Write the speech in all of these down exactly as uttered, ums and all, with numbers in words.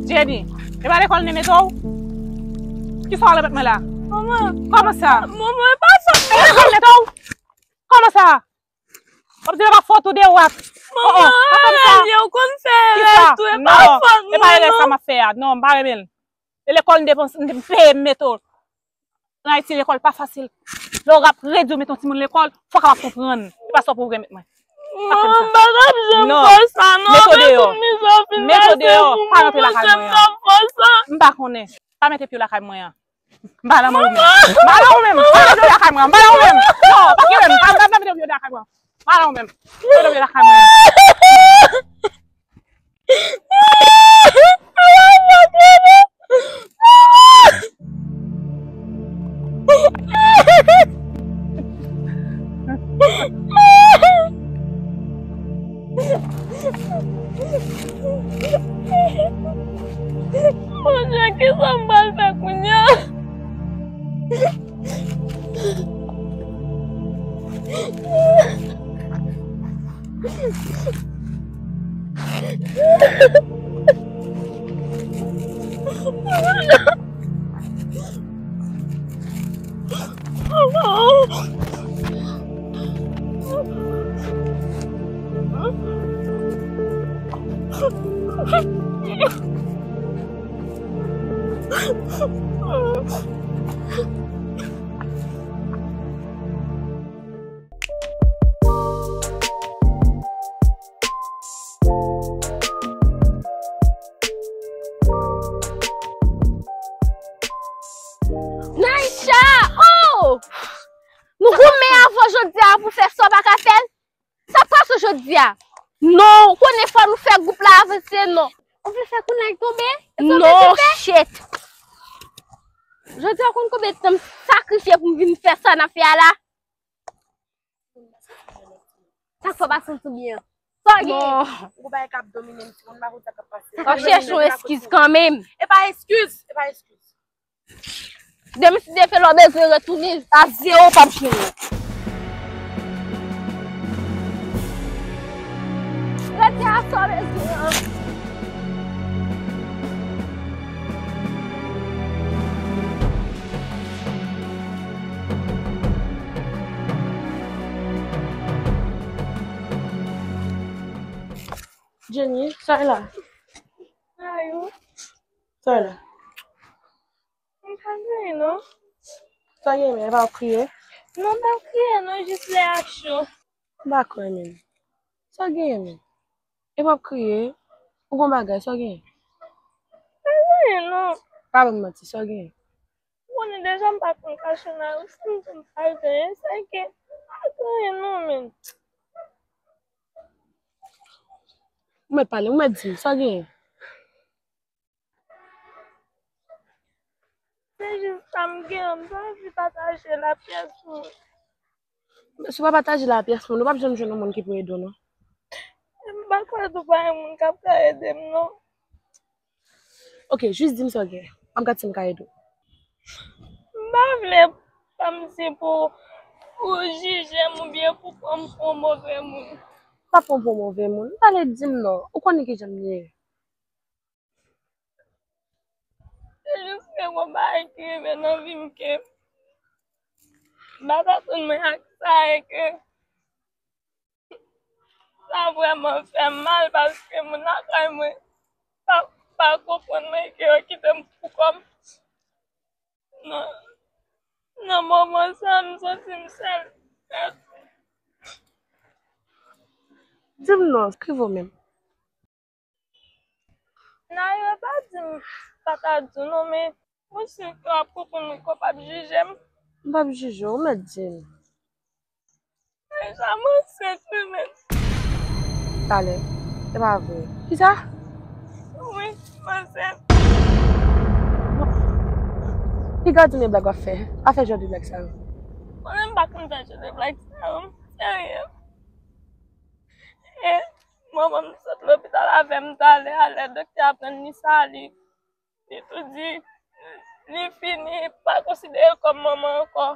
Jenny, e pa lekòl li mete w? Kisa w al remèt mwen la? Manman. Kòman sa? Manman, e pa sa. E lekòl li mete w? Kòman sa? W ap di l pa fòt ou de w ap. Manman, oh, oh, pa fè m sa. Ou konn fè erè tou, e pa fòt mwen, non. E pa erè sa m ap fè a. Non, m pa renmen l. E lekòl m depanse, m peye m mete w. Ann Ayiti, lekòl pa fasil. Lè w ap redi w mete yon timoun lekòl, fòk w ap konprann. E pa sa w pou remèt mwen. Pa fè m sa. Manman, m pa t ap janm fè sa, non. Mete w deyò. Mete w deyò. Pa rantre lakay mwen an. M pa konnen. Pa mete pye w lakay mwen an. M pa nan mwen menm. M pa nan ou menm. Pa mete pye w lakay mwen an. M pa nan ou menm. Non, pa kite m. Pa, pa, pa mete pye w lakay mwen an. M pa nan ou menm. Mete pye w lakay mwen an. Bondye, kisa m pral fè kounye a? Naïcha! Oh! Nou goumen avè w jodi a pou fè sa w pa ka fè l. Sa pase jodi a? Non, ou konnen fò nou fè gwoup la avanse, non. Ou vle fè kounye a l tonbe? Non, shit. Jodi a, ou konn konbyen tan m sakrifye pou m vin fè sa n ap fè a la? Sa k fè w pa santi w byen? Sa w gen? Non. Ou bay k ap domine m, timoun, m pa konn sa k ap pase. W ap chèche yon eskiz kanmenm. E pa eskiz, e pa eskiz. Demen si Dye fè l w bezwen retounen a zewo, w p ap jwenn li. Rete a sa w bezwen an. Jenny, sa w la? Ayo. Sa w la? M pa gen anyen non. Sa w gen men, e pa w ap kriye? Non, m pa ap kriye non, jis lè a cho. M pa kwè menm. Sa w gen men? E pa w ap kriye? Ou gon bagay, sa w gen? Pa gen anyen non. Pa ban m manti, sa w gen? Ou konnen deja m pa konn kache nan ri, si m di w m pa gen anyen, se ke m pa gen anyen non, men. Ou mèt pale, ou mèt di m, sa w gen? Se jis sa m gen, m pa anvi pataje lapyès mwen. Si w pa pataje lapyès moun, ou p ap janm jwenn yon moun ki pou ede w non. M pa kwè tou pa gen moun k ap ka ede m non. Ok, jis di m sa w gen. M ap gad si m ka ede w. M pa vle kòmsi pou, pou jije m oubyen pou pran m pou yon move moun. M pa pran w pou yon move moun. M pale di m non. Ou konnen kijan m ye. Se jis ke gon bagay ki rive nan vi m ke m pa t atann mwen ak sa e ke sa vrèman fè m mal paske moun lakay mwen pa, pa konprann mwen ke yo kite m pou kò m. Nan, nan moman sa a, m santi m sèl. Di m non, ki vo menm? Nayè pa di m pa ta di w non, men mwen si w ap konprann mwen ke w p ap jije m. M p ap jije w, ou mèt di m. Deja m ansent wi menm. Talè, e pa vre. Kisa? Wi, m ansent. Piga di m e blag w ap fè. Pa fè jan de blag sa yo. Mwen menm m pa konn fè jan de blag sa yo. M serye. E manman m sot lopital avè m talè a, lè doktè a pran li sa, li, li tou di li fini, pa konsidere l kòm manman ankò.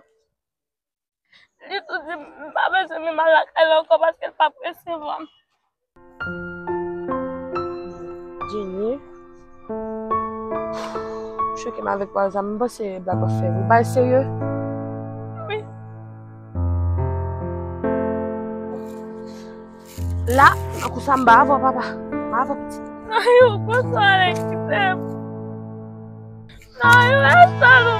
Li tou di m pa bezwen menm al lakay li ankò paske l p ap resevwa m. Jenny, Choke m avèk pawòl sa, m panse blag w ap fè wi. Bagay serye. Wi. La, nan kou sa m ba avè w papa. M ba avè w pitit. Nan yo, konsa ale kite m. Nan yo, e sa nou